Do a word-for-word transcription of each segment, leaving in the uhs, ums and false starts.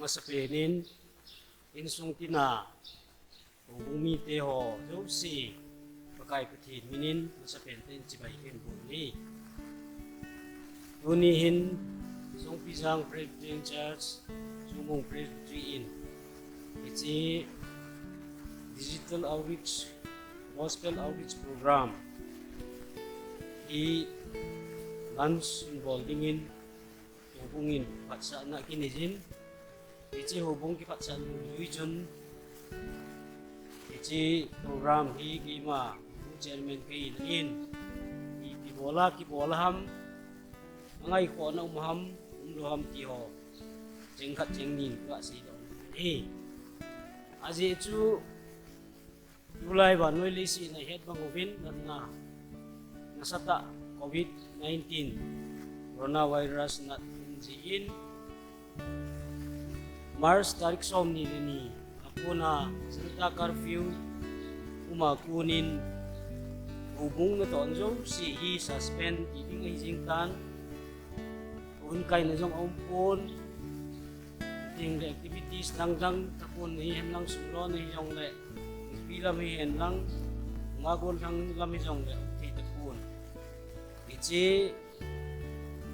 Masapen in, insung tina, houbung mite ho jouse, Pakai Pathen min in masapen in chibai kahin bol e. Tuni hin, Songpijang Presbyterian Church, Chungmong Presbytery in, hiche Digital Outreach, Gospel Outreach Program hi launch hin bol dingin, houbung in phatsahna kinei jin, hiche houbung kiphatsah jui chun, hiche program hi keima houbung chairman kahin, ipi bola kibola ham, angaikhohna um ham, umlou ham ti ho, cheng khat cheng ni in kaseidoh e. Ajeh chu, tulai vannoi leiset a ihet bang uvin natna nasatah covid nineteen coronavirus nat um jin, March tarik somni le ni a kona Janata Curfew uma konin houbung natoh jouse hi suspend kiding ahi jing tan. Houin kaina jong aumpon, ding le activities dangdang tapon hihen lang, sunglona hijongle, nupi lam hihen lang, nungah gollhang lam hijongle, thei tapon. Hiche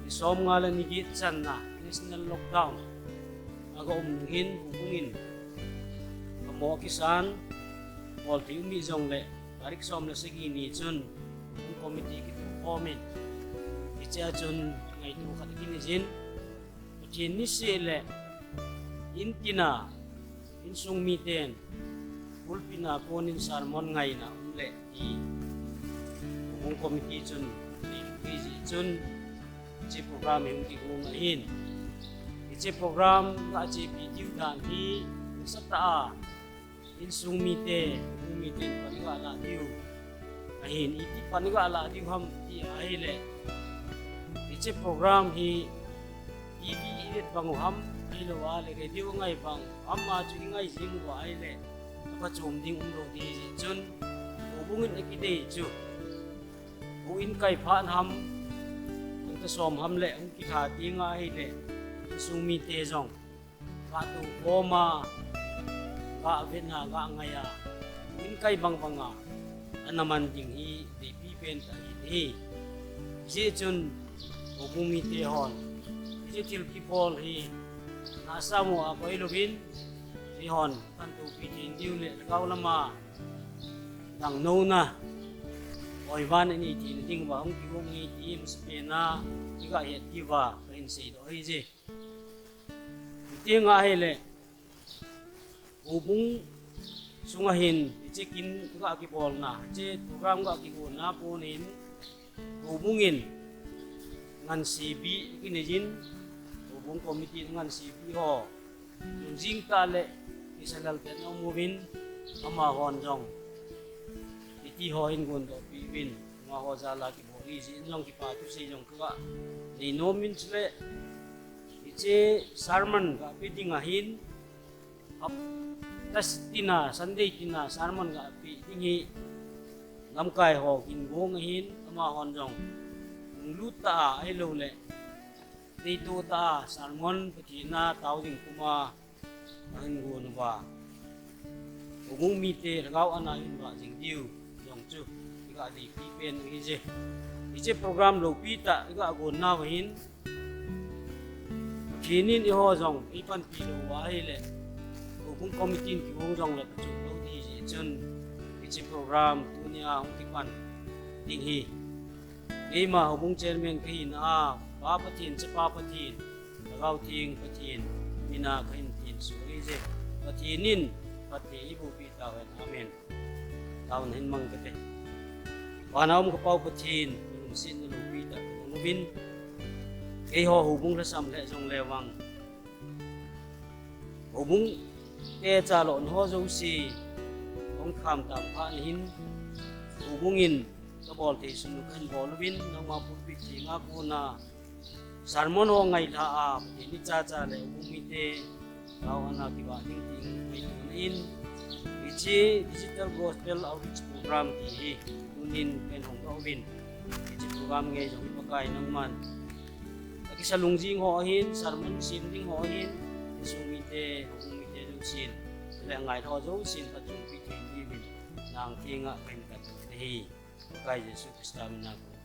ni somnga le ni get channa national lockdown aga um nung hin houbung in kamo kisan, bolthei um hijongle, tarik som le sagi ni chun houbung committee kitukhom in, hichea chun ngaito khat kinei jin, Pathen niseh le in tina, insung miten pulpit a konin sermon ngaina um le ti, houbung committee chun, ti, ti jeh chun, hiche program hi hung kigong ahin. Hiche program gachepi diu dan hi nasatah a, insung mite, houbung miten pan galah diu ahin, iti pan galah diu ham ti ahile, hiche program hi TV ivet bang u ham, ahilou le radio ngai bang u ham, ama chu ingai jing uva ahile, aphachom ding umlou ding jeh chun, houbung in akidei chu, houin kai phat ham, hung kasom ham le hung kilha ding ahile, insung mite jong gah toukhom a, gah vet a, gah ngai a, houin kai bangbang a, ana man ding hi deipi pen tah ahi. Hijeh chun, houbung mite hon hiche thil kibol hi nahsah mo a koi louvin, eihon khantou pi thei diu le lhagao lama dangnouna, oivan anei theina dinguva hung kigong hi ti masapen a iga het diuva kahin seidoh ahije. Hiti nga ahile, houbung sunga hin hiche kin ga kibolna, hiche program ga kigonna konin, houbung in ngansipi kinei jin, houbung committee ngansipi ho lungjing tah le kisalal ten aum uvin, amahon jong hiti ho hin gondohpi uvin, amaho jal a kibol ahijeh in jong kipa thusei jong kaga nei nom in, chule hiche sermon gape ding ahin, hapta tina, Sunday tina sermon gape ding hi lamkai ho kin gong ahin, amahon jong lunglut tah a, ahilouleh deitoh tah a sermon Pathen a tao jing puma ahin gon uva, houbung mite lhagao ana ahin vah jing diu jong chu iga deipi pen u ahije. Hiche program loupi tah iga gonnauva hin, Pathen in eiho jong eipanpi lou uva ahile, houbung committee in kigong jongle phachom lou ding ahijeh chun, hiche program tunia hung kipan ding hi keima houbung chairman kahina a, Pa Pathen, Chapa Pathen, Lhagao Theng Pathen mina kahin thensah ahije. Pathen in phatthei eibohpeh tauhen. Amen. Taona hin mang kate. Vana um ka Pau Pathen, nalungsetna loupi tah kahin uvin, keiho houbung lhasam lheh jongle vang, houbung te chalona ho jouse hung kham tam phat nahin, houbung in kabol thei sung u kahin bol uvin, nangma pulpit thenga kona sermon ho ngailha a, Pathen ichacha le houbung mite lhagao ana kivah ding ti ngaitona in, hiche Digital Gospel Outreach Program ti hi tunin kahin hongdoh uvin, hiche program ngei jong hi Pakai nangman akisa lungjing ho ahin, sermon sem ding ho ahin, insung mite, houin mite jousen, le ngailhah jousen phatchompi thei diuvin, nang henga kahin kap ahi. Pakai Jesu Christa mina kon